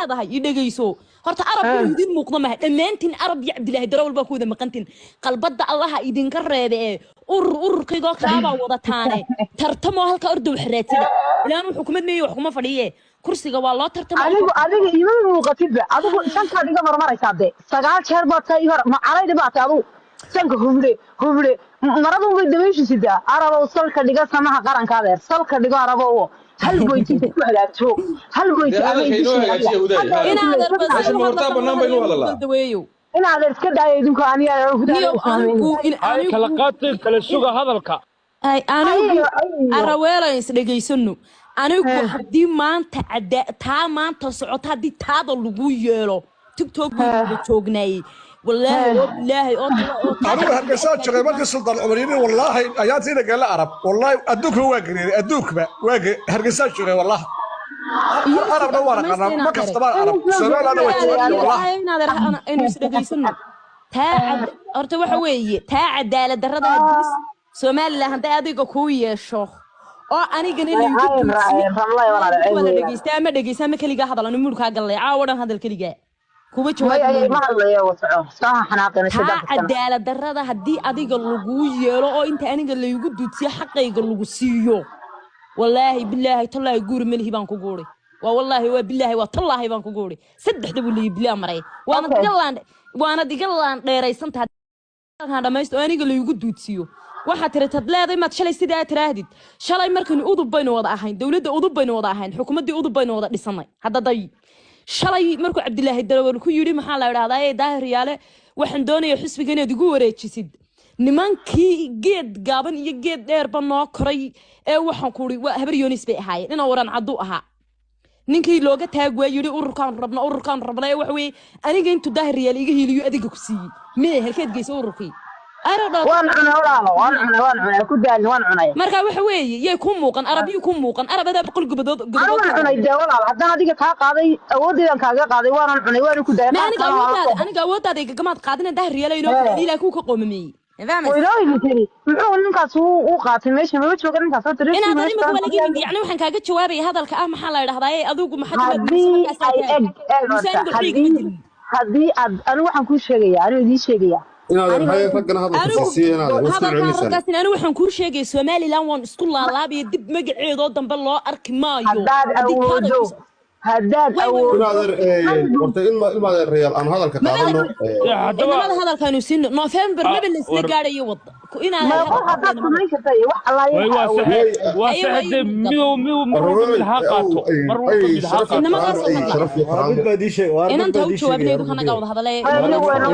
Leedahay i dhegeyso horta. Arab inuu idin muuqdo maha dhammaantiin. Arab iyo Cabdilaahi Darawal baa ku wada maqantiin. Qalbadda Allaha idinka reebe ee urur ururkaygoo kalaabaa wadataane tartamoo halka orda wax raadsada. Ilaan xukumad meeye, wax kuma fadhiye, kursiga waa loo tartama. Adigu adiga ima muuqatidba. Adigu sankaad iga marmaraysaa dee. 9 jeer baad taa ii hor macalayda baa tahay. Adigu sanka hubde hubde maradun bay dabayshu sidaa. Arabow, salka dhiga samaha qaranka. Adeer, salka dhigo. Arabow, hal boytinta ku hagaagto, hal boyti Dee ama hadalka inoo hagaajiya, Hudaay. Inaadeer. Meesha ma hortaa bannaan baynu hadalnaa. Daweeyo. Inaadeer, iska daaya idinku aniga. Niyow, anigu in Hay kala anigu qaatay, kala suga hadalka. Ay, anigu araweelo is dhegaysano. Anigu haddii maanta taa maanta socota, haddii taada lagu yeelo, TikTok baynu wada joognaayey, wallaahi oo bilaahi oo tala oo Anigu Hargeysaa joogay markii Suldaan Cumar yidhi, wallaahi ayaantiina gala Arab, wallaahi adduunka waa gareeray, adduunkaba waa Hargeysaa joogay. Wallaahi Arabna waa naqaanaa, ma kaftamaan Arab, Somalilandna waa jecel wallaahi. Inaynu is dhegaysano. Taa horta waxa weeye taa cadaalad darrada haddii Somaliland hadday adiga kuu yeesho oo anigana laygu duudsiyo, waa la dhegeystaa ama dhegeysaa ama keligaa hadal. Anu murkaa gallay caawa dhan hadal keligaa kuba jawaab. Ma hadlayo, wasoco soo xanaaqina. Taa cadaalad darrada haddii adiga laguu yeelo oo inta aniga laygu duudsiyo xaqayga lagu siiyo, wallaahi bilaahi tallaahi guuri melihi baan ku guuri. Waa wallaahi, waa bilaahi, waa tallaahi baan ku guuri. Saddexda buu leeyahy bilaa maray. Waanad iga laan, waanad iga laan dheeraysantahay halkaan dhamaysto oo aniga laygu duudsiyo. Waxaad tiri tad leeday maad shalay sidaa tiraahdid. Shalay markaynu udub baynu wada ahayn, dowladda udub baynu wada ahayn, xukuumaddii udub baynu wada dhisanay. Hadda day shalay markuu Cabdilaahi Darawal ku yidhi, maxaa la idhahdaa, ee Daahir Yaale, waxaan doonaya xisbiga inaad igu wareejisid, nimankii geed gaaban iyo geed dheerba noo koray ee waxaan ku uri waa Habar Yoonis bay ahaayeen. Inaa waran caddu ahaa ninkii looga taag waa yidhi ururkaan rabna, ururkaan rabna. Ee waxa weeye aniga intuu Daahir Yaale iga hiiliyo adiga ku siiyey mee halkeed geysa ururkii? I don't know. Waan cunay walaalo, waan cunay, waan cunay, ku daalin, waan cunay. Marka waxa weeye yay ku muuqan Arab, yay ku muuqan Arab adaa 100 gobodood. Anu waan cunay dee walaal. Haddaan adiga kaa qaaday, awoodaydan kaaga qaaday, waanan cunay, waana ku daayay. Ma aniga awooddaada, aniga awooddaada igagamaad qaadina. Daahir Yaale inoo kala ilaa kuu ka qoomameeyey. Ma fahmaysa? Waynoo tiri muxuu ninkaas u qaatay? Meesha mama jooga ninkaas horta. Inaad imika waa laga yimid. Yacni waxaan kaaga jawaabaya hadalka ah, maxaa la idhahdaa, ee adigu maxaad Haddii ay eg eg horta haddii haddii aad anigu waxaan kuu sheegaya, anigu idiin sheegaya. Inaadan haye raggana hadalka siisiiya, inaadan wasku hadalkaa celinaysaan. Raggaasina anigu waxaan kuu sheegaya Somaliland waan isku laalaabaya, dib magaceedoo dambe loo arki maayo. Haddaad Haddii taada awoodo, haddaad awoodo. Inaadan horta ilmaadeer reyaal aan hadalka qaadano. Haddaba inamada hadalkaanu siino November maba laysla gaadhayo wadda inaadan Ma qof haddaad samayn karta iyo wax allaaya way waxa waa awoodo. saxe, waa Ayo, saxe way dee midow midow mar walba mid ha qaato, mar walba mid ha sharaf qaato. iyo karaamo, ay sharaf iyo Waar mid karaamo. baa idii sheeg, waar mid Inanta baa u idii jawaabnay sheegaya. idu kanaga wada hadalay.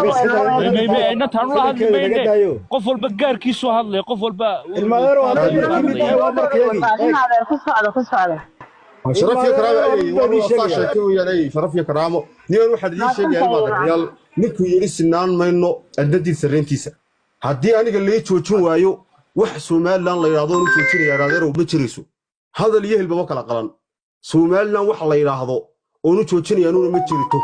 May inantaan ula hadli Fikirkeeda naga mayne. daayo. Qof walba gaarkiisu hadlay, qof walba Ilmaadeero, hadlaya. hadday ka mid tahay waa markayagii. Inaadeer, ku socda, ku socda. Sharaf iyo karaamo, ay Ilmaadeero, mid baa war idii waa saa sheegaya. sheegtay weeyaan. Ay sharaf iyo karaamo, niyan waxaan idiin sheegayaa, ilmaadeer reyaal, ninkuu yidhi sinaan mayno adnadiisa reentiisa, haddii aniga lay joojin waayo wax Somaliland la yidhaahdo oonu joojinaya inaadeerow ma jirayso. Hadal iyo hilbaba kala qalan. Somaliland wax la yidhaahdo oonu joojinaya anuuna ma jirto.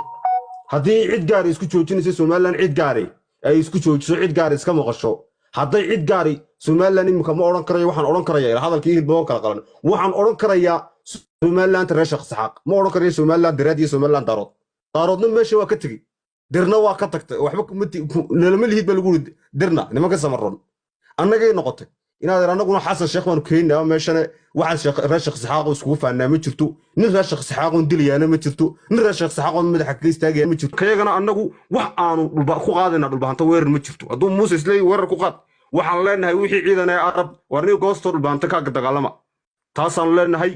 Haddii cid gaari isku joojinaysa Somaliland, cid gaari ay isku joojiso, cid gaari iska maqasho. Hadday cid gaari Somaliland iminka ma odhan karayo. Waxaan odhan karaya ila hadalka iyo hilbaba kala qalan, waxaan odhan karayaa Somaliland reer Sheekh Saxaaq, ma odhan karayo Somaliland direed iyo Somaliland Daarood. Daaroodna meesha waa ka tegey, Dirna waa ka tagtay, waxba nalama lihid baa lagu yidhi. Dirna nimanka Samaroon annagay noqotay inaadeer. Annaguna Xasan Sheekh baanu keenaa meeshane. Waxaan sheekh reer Sheekh Saxaaq iskugu faanaa ma jirto, nin reer Sheekh Saxaaqoon dilayaana ma jirto, nin reer Sheekh Saxaaqoon madaxa kaga istaagaya ma jirto. Kayagana annagu wax aanu dhulba ku qaadayna Dhulbahanta weerar ma jirto. Hadduu Muuse isleeyahy weerar ku qaad, waxaan leenahay wixii ciidan ee Arab war nin goostoo Dhulbahanta kaaga dagaalama, taasaanu leenahay.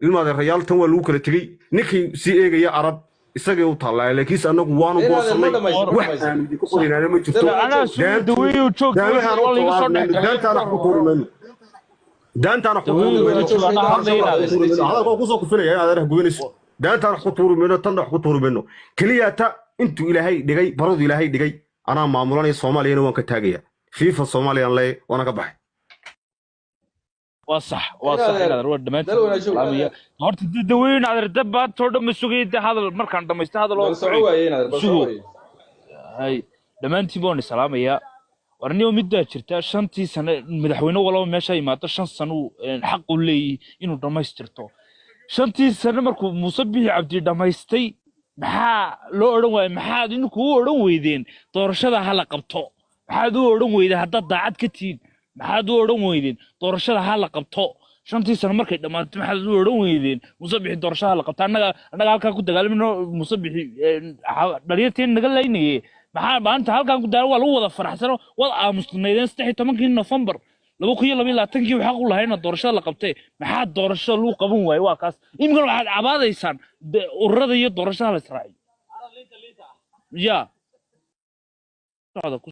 Ilmaadeerayaal, tan waa lagu kala tegey. Ninkii sii eegaya Arab isagay u taallaa, laakiinse annagu waanu Inaadan ma goosanay. dhamaysan, ma Wax dhamaysan. aanu idinku qorinaana ma jirto. Anaa sugo daweeyo joog Daamahaan waa u laga soo tallaabmayno, dhex galay. daantaan wax ku tuuri mayno, daantaan wax ku tuuri Daweeyo mayno. joog anaa hadlay inaad Hadalka waa kusoo kufinaya inaad adeer gubanayso. Daantaan wax ku tuuri mayno, tanna wax ku tuuri mayno. Keliya ta intuu Ilaahay dhigay, baradu Ilaahay dhigay anaa maamulanaya. Soomaaliyana waan ka taagaya, FIFA Soomaaliyaan leeyahay, waana ka baxay. Waa sax, waa sax. Inaadeer, Inaadeer waa dhammaantiin dal wanaagsan. salaamaya horta. Daweeyo inaadeer dab baantoo dhan ma sugayay dee hadal markaan dhamaysto hadal oo Bal soco waaye inaadeer, bal soco sugo. waaye. Hay dhammaantiin baan salaamayaa. Warniyo middaa jirta, 5-tii sane madaxweyne walaba meesha yimaado 5 sano uu, xaq u leeyahay inuu dhammaystirto. 5-tii sane markuu Muuse Bixi Cabdi dhammaystay Maxaa loo odhan waayey? Maxaad idinku u odhan weydeen doorashada ha la qabto? Maxaad u odhan weydeen haddaad daacad ka tihiin? Maxaad u odhan weydeen doorashada ha la qabto 5tii sano markay dhammaato? Maxaad u odhan weydeen Muuse Bixi doorashada ha la qabto? Annaga halkaa ku dagaalamino, Muuse Bixi dhalinyarteen naga laynaye. Maxaa maanta halkaan ku daala? Waa lagu wada faraxsano, waad aamusnaydeen 13-kii Nofembar 2022-kii. Waxaa u lahayna doorashada la qabtay. Maxaa doorashada lagu qaban waayey? Waa kaas. Iminkana waxaad cabaadaysaan ururada iyo doorashada la israaciyo ya socda ku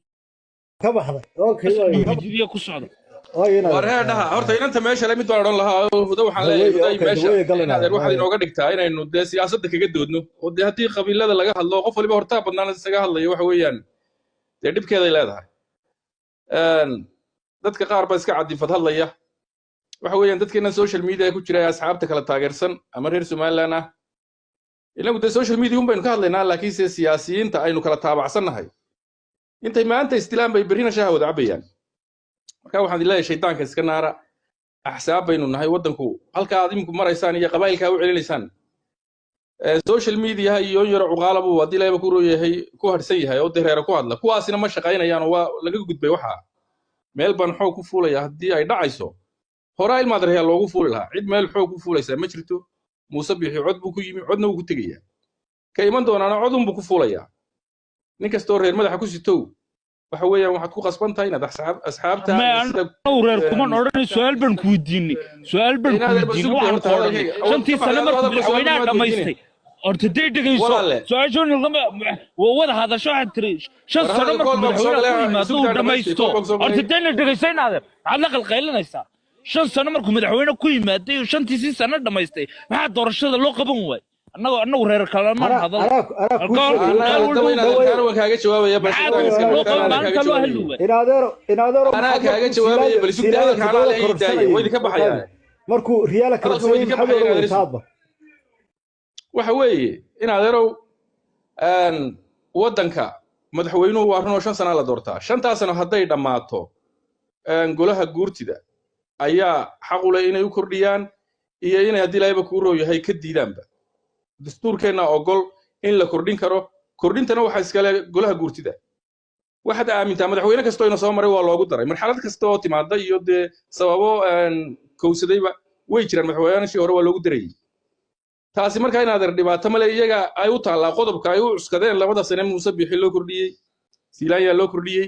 Ka baxday, okay, waay. Iyo ku socda. Waay inaad War heedhaha, horta inanta meesha le mid baan odhan lahaa oo Huda waxaan leeyahay, Daweeye, Huday, okay, meesha daweeye galina. inaadeer waxaad Waay. inooga dhigtaa inaynu dee siyaasadda kaga doodno, oo dee haddii qabiilada laga hadlo, qof waliba hortaa badnaan isaga hadlayo, waxa weeyaan dee dhibkeeday leedahay. Dadka qaar baa iska cadifad hadlaya. Waxa weeyaan dadkeena social media ku jira ee asxaabta kala taageersan ama reer Somaliland ah, inagu dee social media un baynu ka hadlaynaa, laakiinse siyaasiyiinta aynu kala taabacsannahay intay maanta istilaan bay berrina shaha wada cabayaan. Marka waxaan idin leeyahay, shaydaanka iska naara. Axsaab baynu nahay. Waddanku halka aad iminku maraysaan iyo qabaa'ilkaa u celinaysaan social media iyo yaro cuqaalabu haddii ilaahayba ku rooyahay ku harsan yahay oo dee reere ku hadla, kuwaasina ma shaqaynayaan oo waa laga gudbay. Waxaa meel baan xoog ku fuulaya haddii ay dhacayso, horaa ilmaad reeyaa loogu fuuli lahaa. Cid meel xoog ku fuulaysaa ma jirto. Muuse Bixi cod buu ku yimi, codna wuu ku tegayaa, ka iman doonaana cod unbuu ku fuulayaa. Nin kastoo reer madaxa ku sitow, waxa weeyaan waxaad ku qasban tahay inaad asxaabta Ma iyo sida anagu reer kuman odhanay. Su-aal baan ku weydiinay, su-aal baan ku Inaadeer ba weydiinay. sugtay Waxaan horta ku odhanay hadalkayga. 5tii sano Hadalka markuu su'aal madaxweynaha maad weydiine. dhammaystay, horta day dhegeyso. Walaale. Su-aashoon waa wada hadasho. Waxaad tiri 5 War sano hadal markuu kool baan kusoo madaxweynaha ku galay, yimaado uu sugtaa dhamaystay, dhammaysto. kool baan kusoo Horta galay. dayna dhegeysa inaadeer, maxaad la qalqaylinaysaa? 5 sano markuu madaxweyne ku yimaaday oo 5tiisii sano dhammaystay, maxaa doorashada loo qaban waay? Annagu reer kalamaan Anaa hadal anaa anaa kuu Alkohol- sheegay. Anaa meel haddaba walba inaadeer Daweeye. kaana waan kaaga jawaabaya, bal maxaa shaydaanka iska loo naara, qaban kaana maalinta kaaga loo hadli jawaabaya. waay? Inaadeero Anaa maxaad kaaga markuu jawaabaya, Siilaanya bal sugtay Siilaanya hadalka anaa 7 le ii daaya, kororsanayay waa idinka baxayaa. Markuu Riyaala Hadalka waa kororsanayay idinka maxaad baxaya odhan inaadeer weyday taadba? Waxa weeye in adeerow, waddanka madaxweynuhu waa runoo 5 sana la doortaa. 5taa sano hadday dhammaato, golaha guurtida ayaa xaq u leh inay u kordhiyaan iyo inay haddii ilaahayba kuu roow yahay ka diidaanba. Dastuurkeenna ogol in la kordhin karo, kordhintana waxaa iskale golaha guurtida. Waxaad aamintaa madaxweyne kastoo ina soo maray waa loogu daray marxalad kasta oo timaada iyo dee sababo kowsadayba way jiraan. Madaxweynayaashii hore waa loogu darayey. Taasi markaa inaadeer dhibaato male, iyaga ay u taallaa. Qodobka ay u cuskadeen 2da sane Muuse Bixi loo kordhiyey, Siilaanyaa loo kordhiyey,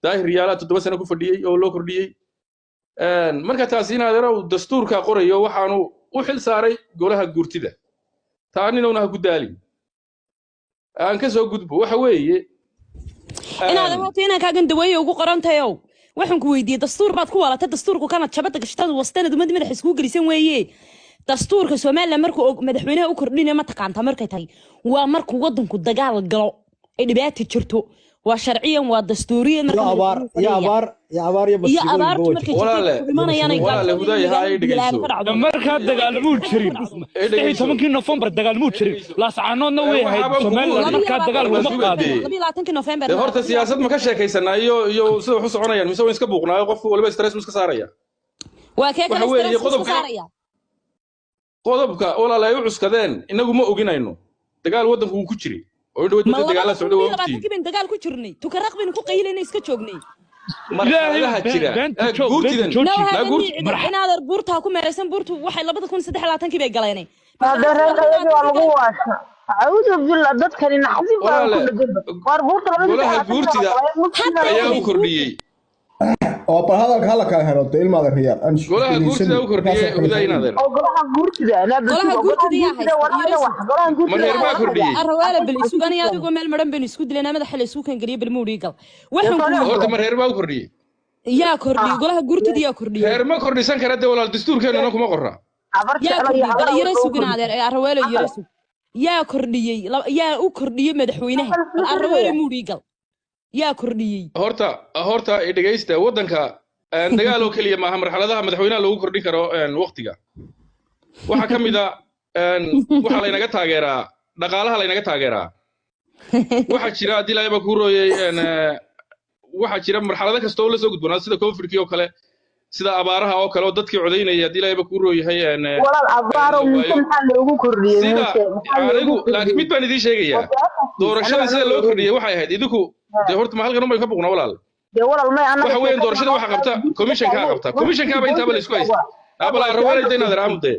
Daahir Riyaalaa 7 sano ku fadhiyey oo loo kordhiyey. Marka taasi inaadeerow dastuurka qorayo, waxaanu u xil saaray golaha guurtida. Taa ninowna ha ku daalin, aan ka soo gudbo. Waxa weeye Inaad horta inaan kaagan daweeye ugu qorantayow, waxaan ku weydiiyey dastuur baad ku walatay. Dastuurku kana jabada gashtada wastanad umad madaxa iskugu gelisan weeye. Dastuurka Somaliland markuu madaxweynaha u kordhinayo, ma taqaantaa markay tahay? Waa markuu wadanku dagaal galo ay dhibaata jirto. Waa sharciyan, waa dastuuriyan Iyo marka abaar madaxweynuhu iyo fadhiya. Abaar iyo abaar iyo Iyo masiibooyin abaartu ba way markay jirtaa. jirto Walaale, ku dhimanayaan ay walaale, gaajada Huday, iyo ha ay magaalada biyo la'aan dhegeyso. ka dhacdo. Markaa dagaalmuu jirin 13-kii Nofembar, dagaalmuu jirin. Laascaanoodna way ahayd Waxaabaan kugu Somaliland. wadi. Markaa dagaal War kuma suga qaadin. dee. 22-kii Nofembar. Dee horta siyaasad ma ka sheekaysanaa iyo sida wax u soconayaan, mise waan iska buuqnaayo? Qofku waliba stress mu iska saaraya. Waa kee Waxa kale weeye stress iska qodobka saaraya? Qodobka walaal ay u cuskadeen inagu ma oginayno. Dagaal waddanku wuu ku jiray oo in dhaweyd Ma dadka dagaala labada socday kun waa iyo ogtihiin. labaatankii baynu dagaal ku jirnay, tukaraq baynu ku qaylinay, iska joognay. Marxaladaha Ilaahay jira beenta ee joog, beenta guurtidan jooji. Now naa hadan guurti inaadeer buurtaa ku meeraysan, buurtu waxay 2023-kii bay galeenay. Hadda reerkayagii waa lagu waasha, acuudu billah, dadkani naxdin baa ku Walaale, dheganba. Waar buurta labadii golaha guurtida Hadda ayaa u waxay kordhiyey. Oo bal hadalka hala kala helo de, ilmaada riyaal aan Golaha guurtida dhegeysanay u kordhiyey markaasaan kala Hudaa fahmayna. inaadeer. Oo golaha guurtida naa golaha basigo golaha guurtida yaa guurtida haysta walaala yaro wax golaha Ma guurtida reer waa baa la kordhiyey? hayaa. Arrawaala bal isuganaya, adigoo meel maran baynu isku dilanaa, madaxa la isku kangeliyo balmuudhii gal. Waxaan ku Soomaaliya Horta weydiiyey ma reer baa u kordhiyey? Yaa kordhiyey golaha guurtida? Yaa kordhiyey? Reer ma kordhisan kara dee walaal, dastuurkeennana kuma qorra. Habar Yaa jeclo iyo kordhiyey bal habar yaro walba u sugin kordhiyey. adeer ee Arraweelo yaro sug. Yaa kordhiyey yaa u kordhiyey madaxweynaha? Bal Arraweelo muudhii gal, yaa kordhiyey? Horta dhegeysta, waddanka dagaal oo keliya maaha marxaladaha madaxweynaha loogu kordhin karo waqtiga. Waxaa ka mid a waxaa laynaga taageeraa dhaqaalaha laynaga taageeraa. Waxaa jira haddii ilaahay baa kuu rooyay waxaa jira marxalado kasta oo la soo gudboonaa sida covidkii oo kale. Sida abaaraha oo kale oo dadkii codaynaya haddii Ilaahayba kuu rooyahay Walaal, abaaro la Muuse waayo. maxaa loogu kordhiyey? Sida Muuse maxaa loogu anigu laakiin kordhiyey? mid baan idiin sheegayaa, doorashada sida loo kordhiyey waxay ahayd idinku dee horta ma halkan unbay ka buqna walaal. Dee walaal, may annaga Waxa weeyaan sheekada doorashada waxa qabta commissionkaa qabta, commissionkaaba intaaba la isku haysta abala arraweelayda inaad raamudee.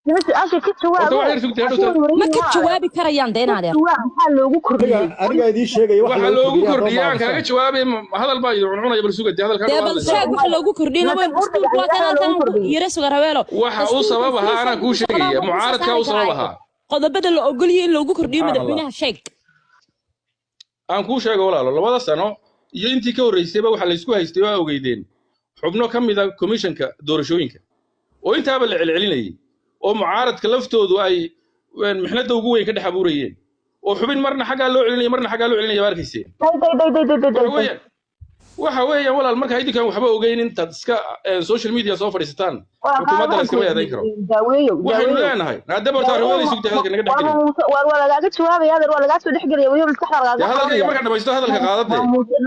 Nima su-aasha ka Horta jawaabo. wax yar sugtay hadhowta. Ma ka jawaabi karayaan dee inaadeer. Jawaab, maxaa loogu kordhiyey? Aniga idiin sheegaya waxa Waxa loogu loogu kordhiyay kordhiyey aan haddaba kaaga maamusan. jawaabay hadal baa idin cuncunaya, bal sugade hadalkaa Dee dhow bal hadlaysaa. sheeg waxa loogu kordhiyey. Laba dastuurku waa kan halkan yara suga raweelo. Waxa u Dastuurka sabab ahaa sidiisa anaa kuu ku socdaa sheegaya, waa kusoo mucaaradkaa saari u sabab karaaye. ahaa. Qodobada la ogolyahay in loogu kordhiyo Subxaan Allah. madaxweynaha sheeg. Aan kuu sheego walaalo, 2 sano iyo intii ka horreysayba waxa la isku haystay waa ogeydeen xubno ka mid a komishanka doorashooyinka oo intaaba la celcelinayay oo mucaaradka laftoodu ay mixnada ugu weyn ka dhex abuurayeen oo xubin marna xaggaa loo celinaya marna xaggaa loo celinaya, baa arkayseen. Day day day day day day Waxa day. weeyaan, waxa weeyaan walaal, marka idinkaan waxba ogeyn intaad iska social media soo fadhiisataan Waa kaa xukuumadda la waxaan ku iskama eedayn karo. weydiiyey daaweeyow, Waxaynu daaweeyow. leenahay haddaba horta arraweelay sugtay hadalka naga dhex gelin. Waa lagaaga jawaabaya adeer, waa lagaa soo dhex gelaya weliba maskaxda Dee lagaaga hadalkayga qabanaya. markaan dhamaysto hadalka qaadade.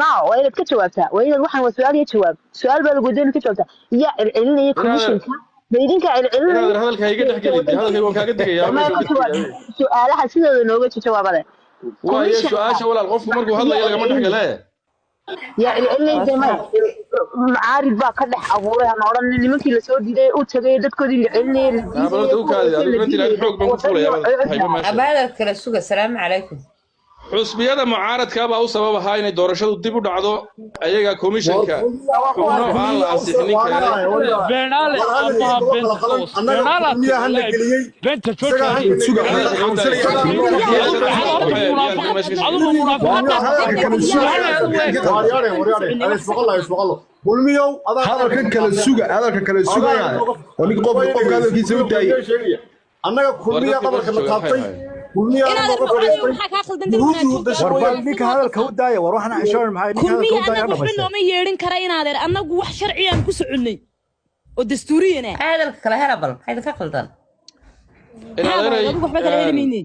No, waa inaad ka jawaabtaa, waa inaad waxaan waa su-aal iyo jawaab, su-aal baa lagu weydiin ka jawaabtaa. Yaa celcelinaya Inaadan commissionka? Ma idinkaa celcelinaya? Inaadan hadalka iga dhex gelin, dee hadalkayga waan kaaga degayaa Ma meesha ka ka jawaab degayaa. Su-aalaha sidooda nooga jawaabade. Waayo Commissionka su-aasha walaal, qofku markuu hadlayo lagama dhex gale. Yaa celcelinaya? Maya, macaarid baa ka dhex abuuray hana odhan. Nimankii lasoo diiday u tagay dadkoodii la celinayay, la Aa, bal diidayay, horta u kuwa kaadi la adigu intii diidayay lahayd xoog baan ku wadadii fuulayaa baad hayba meesha. Abaada kala suga, salaamu calaykum. Xusbiyada mucaaradka baa u sabab ahaa inay doorashadu dib u dhacdo, ayaga komishanka xubno aan la ansixinin keenay. Beenaale aabbaha beenta ka was beenaalaad Kulmiyaa hana wallaahi geliyey, beenta isagaa jooji. hana Suga. Adigu munaafiq Hadalkan kala suga. Waaryaare, waaryaare, ismaqallo, ismaqallo. Kulmiyow, adaa Hadalkan kala suga, hadalka kala sugaya oo ninka qofka hadalkiisa u daayay. Annaga kulmiya War dadkii qabarka meesha na jooga maxay taabtay, ahaayeen? kulmiya Inaadeer nooga maxaa fadhiistay. maxaa kaa khaldan dadka Yuhuuddu inaad joogto? dasha War bal weeyaan. ninka hadalka u daaya, war waxaan xishoonan maxay ninka hadalka Kulmiya u daaya annaga waxba dhamaystay. nooma yeedhin kara inaadeer, annagu wax sharciyaan ku soconnay oo dastuuriyan ah. Hadalka kala hela bal, maxaa idinka qaldan? In Maxaa waay adeeray adigu waxba kala heli mayne.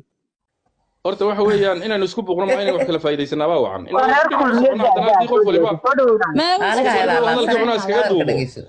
Horta waxa weeyaan inaynu isku buuqno ma inaynu wax kala faa'iidaysanaa baa wacan. Waa Inaynu reer dhinac u kulmiye socono haddana haddii qof waliba soo dhowdaan. Ma Aniga qof waliba helaa hadalka laabsane cunaa iskaga hadalka duubo, dhegeyso.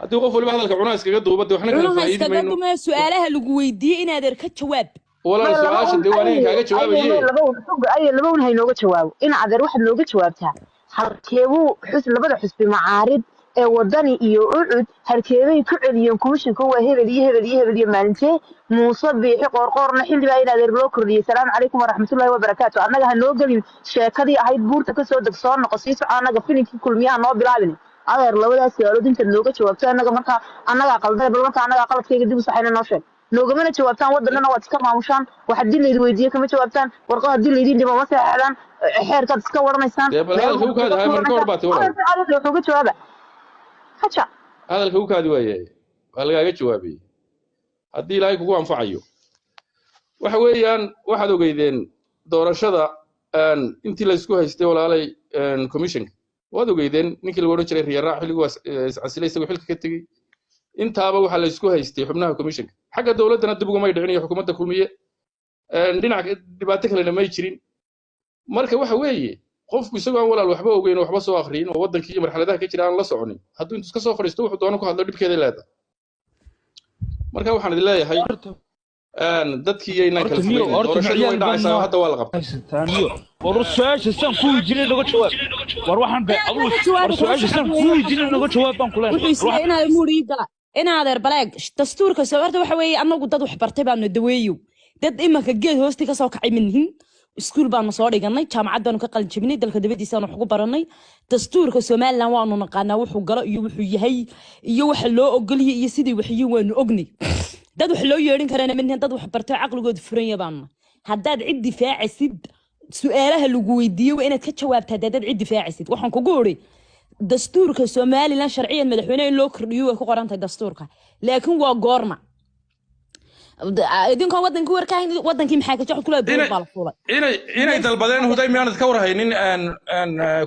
haddii qof waliba hadalka cunaa iskaga duubo dee waxna kala Cunaha faa'iidi iskaga mayno. dumee, su-aalaha lagu weydiiyey inaadeer ka jawaab. Walaal May laba su-aasha un dee waa aniga aye kaaga aye may jawaabaye. laba un suga aye laba un haynooga jawaabo. In adeer waxaad nooga jawaabtaa halkeebuu xus labada xusbi macaarid ee Wadani iyo Ucud halkeebay ku celiyeen komishinka? Waa hebel iyo hebel iyo hebel iyo maalintee Muuse Biixi Qoorqoorna xilli baa in adeer loo kordhiyey. Salaamu calaykum waraxmatullaahi wabarakaatu. Annaga ha noo gelin sheekadii ahayd buurta kasoo deg soo noqo sii soco, annaga filinkii kulmiyaha noo bilaabin. Adeer, labadaas su-aalood intaad nooga jawaabto annaga markaa annagaa qaldanay, bal markaa annagaa qaladkayga dib u saxayna noo sheeg. Noogamana jawaabtaan, waddanana waad iska maamushaan, wax haddii laydin weydiiyo kama jawaabtaan, warqad haddii laydin dhibo ma seexdaan, xeerkaad iska waranaysaan, Dee bal meel hadalka u walba kaadi iska hay marka hor tuuranaysaan. baa ti walaal. Adeer su-aalood wuxuu ga jawaaba haja. Hadalka u kaadi waaye waa lagaaga jawaabiyey haddii Ilaahay kugu anfacayo. Waxa weeyaan waxaad ogeydeen doorashada intii la isku haystay walaalay commissionka, waad ogeydeen ninkii lagu odhan jiray Riyaraac xilliguu iscasilay isagoo xilka ka tegey. Intaaba waxaa la isku haystay xubnaha commissionka, xagga dowladdana dib ugumay dhicin iyo xukuumadda kulmiye. Dhinac dhibaato kalena may jirin. Marka waxa weeye qofku isagoo aan walaal waxba ogeyn oo waxba soo akhriyin oo waddankii iyo marxaladaha ka jira aan la soconin hadduu intuu iska soo fadhiisto wuxuu doono ku hadlo, dhibkeeday leedahay. Marka waxaan idin leeyahay dadkii yaynaan Horta kala niyo fogeynin, horta doorashadu way macyaal baan dhacaysaa noo hadda waa la qabtay. Haysataa niyo, war su-aasha saan kuwi jiray naga jawaab. War waxaan be Inaad adigu naga war jawaabi karo su-aasha shacab saan weeye kuwi jiray naga jawaab baan ku leenahay. wuxuu War isleeyahay inaad muur ii gala inaadeer baleeg dastuurka soo. Horta waxa weeye annagu dad wax bartay baanu daweeyow, dad imanka geed hoostii kasoo kacay ma nihin. Iskuul baanu soo dhiganay, jaamacad baanu ka qalin jebinay, dalka dabadiisaanu wax ugu baranay. Dastuurka Somaliland waanu naqaanaa wuxuu galo iyo wuxuu yahay iyo waxa loo ogolyahay iyo sidii waxyiin waanu ognay. Dad wax loo yeedhin karana ma nihin, dad wax bartay oo caqligoodu furan yahay baanu nahay. Haddaad cid difaacasid su-aalaha lagu weydiiyey waa inaad ka jawaabtaa. Haddaad cid difaacasid waxaan kugu uri dastuurka Somaliland sharciyan madaxweyne in loo kordhiyo way ku qoran tahay dastuurka, laakiin waa goorma? Idinkoo wadankii warkahayn wadankii maxaa ka jecel kula buur Inay baa la fuulay. Inay dalbadeen huday miyaanad ka warhaynin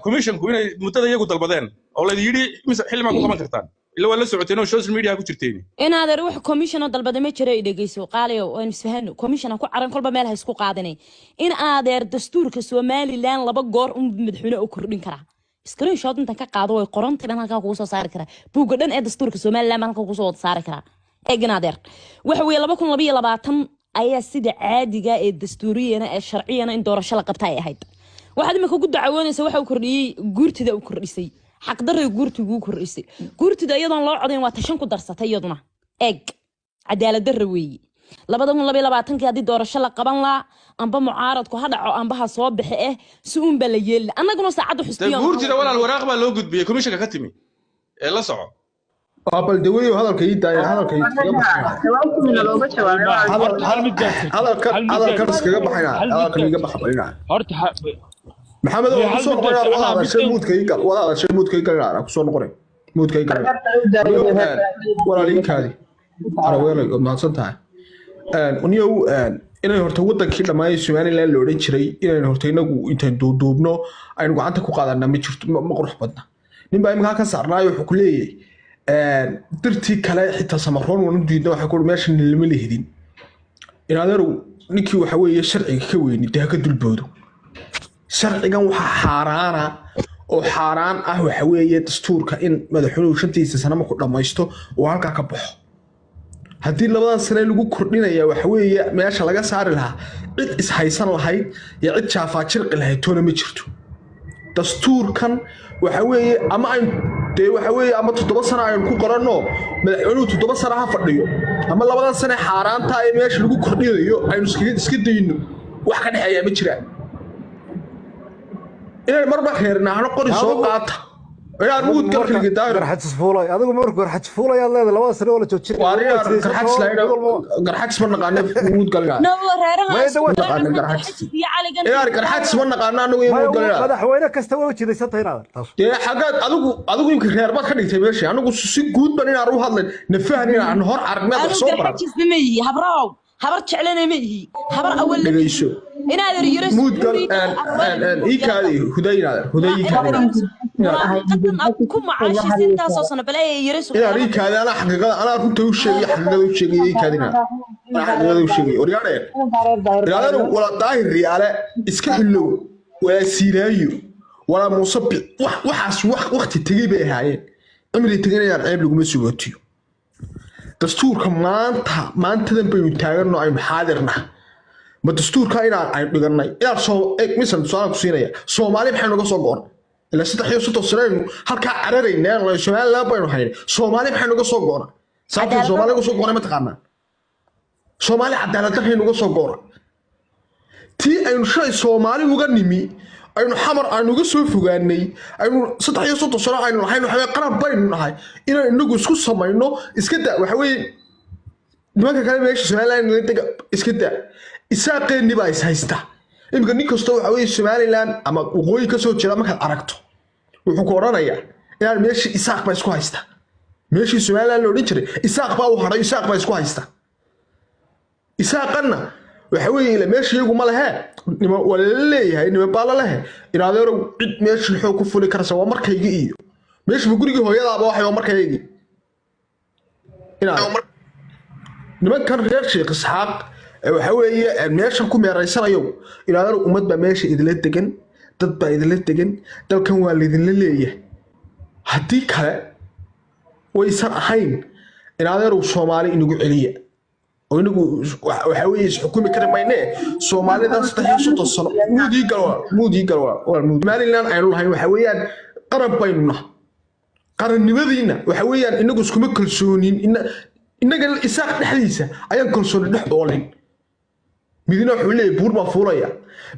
commissionku inay muddada iyagu dalbadeen oo la yidhi mise xilli maa ku qaban kartaan, ila waa la socoteen oo social media ku jirteen. Inaadeer wax commission oo dalbaday ma jira, i dhegeyso qaaliyo waan isfahano. Commission aan ku caran kolba meel ha isku qaadanay. In adeer dastuurka Somaliland 2 goor un madaxweyne u kordhin karaa. Screenshot intan ka qaado way qorantay baan halkaa kugu soo saari karaa. Buugga dhan ee dastuurka Somaliland baan halkaa kugu soo wada saari karaa. Eegin adeer, waxa weeye 2022 ayaa sida caadiga ee dastuuriyana ee sharciyana in doorasho la qabta ay ahayd. Waxaad imika ku dacawoonaysa waxa uu kordhiyey guurtida uu kordhisay, xaqdarray guurtigu kordhisay. Guurtida iyadoon loo codayn waa tashan ku darsatay iyaduna. Eeg, cadaalad darra weeye. 2022-kii haddii doorasho la qaban laa, amba mucaaradku ha dhaco amba ha soo baxe, si uun baa la yeeli lahaa. Annaguna saacadda Dee xusbiyan guurtida walaal waraaq baa loo gudbiyey komishanka ka timi ee la soco. Waa bal daweeyo, hadalka ii daaya, hadalka iskaga baxayna. Jawaabtiina looga jawaabay. Hadal Hal mid baa jirta. Hadalkan Hal mid baa hadalkan jirta. iskaga baxayna. Hal mid Hadalkan baa iga jirta. baxa balina. Horta Maxamed Hal waa kusoo mid baa noqonaya. jirta. Wada Anaa hadashay mid muudka ii gal, wada hadashay muudka ii gal, inaan kusoo noqonay muudka ii gal. Walaalikaadi araweelay, waad mahadsan tahay. Niyow, inay horta wadankii dhammaayay Somaliland la odhan jiray inaynu horta inagu intaan duuduubno aynu gacanta ku qaadanaa ma jirto, ma qurux badna. Nin baa imika ka saarnaayo wuxuu ku leeyahay dirtii kale xitaa Samaroon waan u diidna, waxay ku meeshan lama lihidin. In adeeru ninkii waxa weeye sharciga ka weyni dee ha ka dulboodo sharcigan. Waxaa xaaraana oo xaaraan ah waxa weeye dastuurka in madaxweynuhu shantiisa sano markuu dhammaysto uu halkaa ka baxo. Haddii labadan sane lagu kordhinaya waxa weeye meesha laga saari lahaa cid ishaysan lahayd iyo cid jaafaajirqi lahayd toona ma jirto. Dastuurkan waxa weeye ama aynu dee waxa weeye ama 7 sano aynu ku qoranno, madaxweynuhu 7 sano ha fadhiyo, ama labadan sane xaaraanta ee meesha lagu kordhinayo aynu iska dayno. Wax ka dhexeeya ma jiraan. Inay marba reernaahno qori soo qaata inaan muud galkaliga daahir. Garxajis fuulay, adigu marka garxajis fuulay aad leedahay labada sano oo la joojinaya. Waa inaan garxajis lahayn, garxajis ma naqaano, muud galina. No, reeraha Maya, isku waa naqaano daran garxajis. iyo caligan. Inaan garxajis ma naqaano anagu iyo Maya, muud galina. Madaxweyne kasta way ujeedaysan tahay inaad taas. Dee xaggaad adigu imka reer baad ka dhigtay meeshii. Anigu si guud ban inaan u hadlayn nafahan inaan hor aragmeed wax Anu soo baran. Garxajisna ma yihi, habraw habar jeclana ma yihi, habar awal Dhegeyso. Inaad yaro. Muud gal ii kaadi huday, inaad huday ii kaadi. Munaafiqadan aad ku macaashaysa intaasoo sano balaaya yaro. Inaan ii kaadi, anaa xaqiiqada, anaa runta u sheegay, xaqiiqada u sheegay, ii kaadi anaa xaqiiqada u sheegay. Waryaadheen riyaadanu walaa Daahir Riyaale iska ilow, walaa Siilaayo, walaa Muuse waxaas wax waqti tegey bay ahaayeen, cimri teganayaan, ceeb laguma sugootiyo. Dastuurka maanta maantadan baynu taaganno aynu xaadirna ma dastuurka inaan aynu dhigannay inaan soo eg misan tusaale ku siinaya. Soomaali maxay noga soo go'on ilaa 33 sano aynu halkaa cararaynaa? Somaliland baynu haynay, Soomaali maxay noga soo go'ona? Sababta Cadaalad Soomaali uga soo go'onay ma taqaanaa? Soomaali cadaalad darray noga soo go'ona. Tii aynu shalay Soomaali uga nimi, aynu Xamar aynu uga soo fogaanay, aynu 33 sano aynu lahayn waxa weye qaran baynu nahay, inaan inagu isku samayno iska da. Waxa weeye nimanka kale meesha Somaliland la dega iska da, isaaqeenni baa is haysta iminka. Nin kastoo waxa weeye Somaliland ama waqooyi ka soo jeeda markaad aragto wuxuu ku odhanayaa inaan meeshii Isaaq baa isku haysta. Meeshii Somaliland la odhan jiray Isaaq baa u hadhay, Isaaq baa isku haysta. Isaaqanna waxa weeye ila meesha iyagu ma lehe, nima waa lala leeyahay, nima baa la lehe. In adeerow cid meeshan xoog ku fuli karaysa waa markaygi iyo meeshaba gurigii hooyadaaba waxay waa markaygii. Nimankan reer Sheekh Isxaaq ee waxa weeye meeshan ku meeraysanayo, in adeerow ummad baa meesha idinla degan, dad baa idinla degan, dalkan waa laydinla leeyahay. Haddii kale waysan ahayn, in adeerow Soomaali inagu celiya oo inagu waxa weeye isxukumi kari maynee. Soomaalida 33 sano muudii gal walaal, muudii gal walaal, walaal muud. Somaliland aynu lahayn waxa weeyaan qaran baynu nahay. Qarannimadiina waxa weeyaan inagu iskuma kalsoonin. Inaga Isaaq dhexdiisa ayaan kalsooni dhex oolin. Midna wuxuu leeyahay buur baan fuulaya,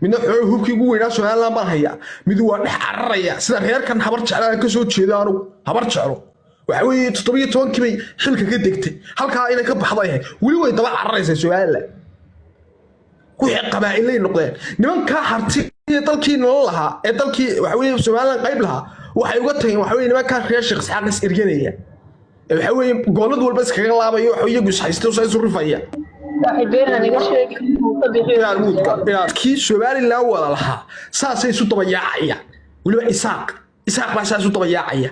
midna wuxuu leeyahay hubkii ugu weynaa Somaliland baan hayaa, mid waa dhex cararaya sida reerkan Habar Jeclaan ka soo jeeda. Anugu Habar Jeclo waxa weeye 17-kii bay xilka ka degtay, halkaa inay ka baxday ahayd, weli way daba cararaysaa Somaliland. Wixii qabaa'ilay noqdeen nimankaa harti ee dalkii nolol lahaa ee dalkii waxa weeye Somaliland qayb lahaa waxay uga tageen waxa weeye nimankaa reer Sheekh Isxaaq is erganaya ee waxa weeye goolad walba iskaga laabaya, waxa iyagu is haysta oo isu rifaya. Inaan muudka inaad kii Somaliland wada lahaa saasay isu daba yaacayaan. Weliba Isaaq baa saas isu daba yaacaya,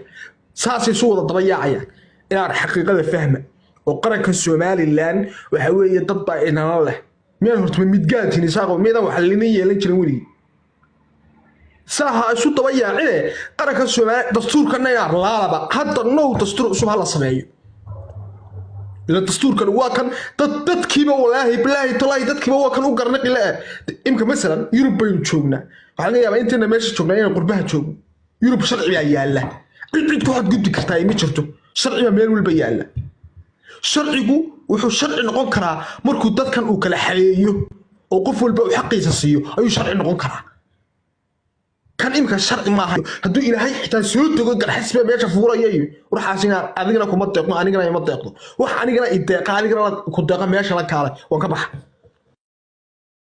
saasay isu wada daba yaacayaan. Inaan xaqiiqada fahma oo qaranka Somaliland waxa weeye dad baa inala leh. Miyaan horta ma midgaantiin Isaaqo? Miyadaan wax lina yeelan jirin weligii? Saaha isu daba yaacine qaranka Soomaaliya dastuurkana inaan laalaba hadda now dastuur cusub ha la sameeyo. Ila dastuurkan waa kan dad dadkiiba, walaahi bilaahi talaahi, dadkiiba waa kan u garnaqi le. Imka masalan Yurub baynu joognaa, waxaa laga yaabaa intayna meesha joognaa inaan qurbaha joogno. Yurub sharci baa yaalla, cid cid ku xadgudbi kartaa ma jirto, sharci baa meel walba yaalla. Sharcigu wuxuu sharci noqon karaa markuu dadkan uu kala xareeyo oo qof walba uu xaqiisa siiyo ayuu sharci noqon karaa. Kan imika sharci maaha. Hadduu Ilaahay xitaa soo dego, Garxas baa meesha fuuraya iyo waxaas inaan adigana kuma deeqno, anigana ima deeqdo. Wax anigana i deeqa, adigana ku deeqa, meesha la kaalay waan ka baxa.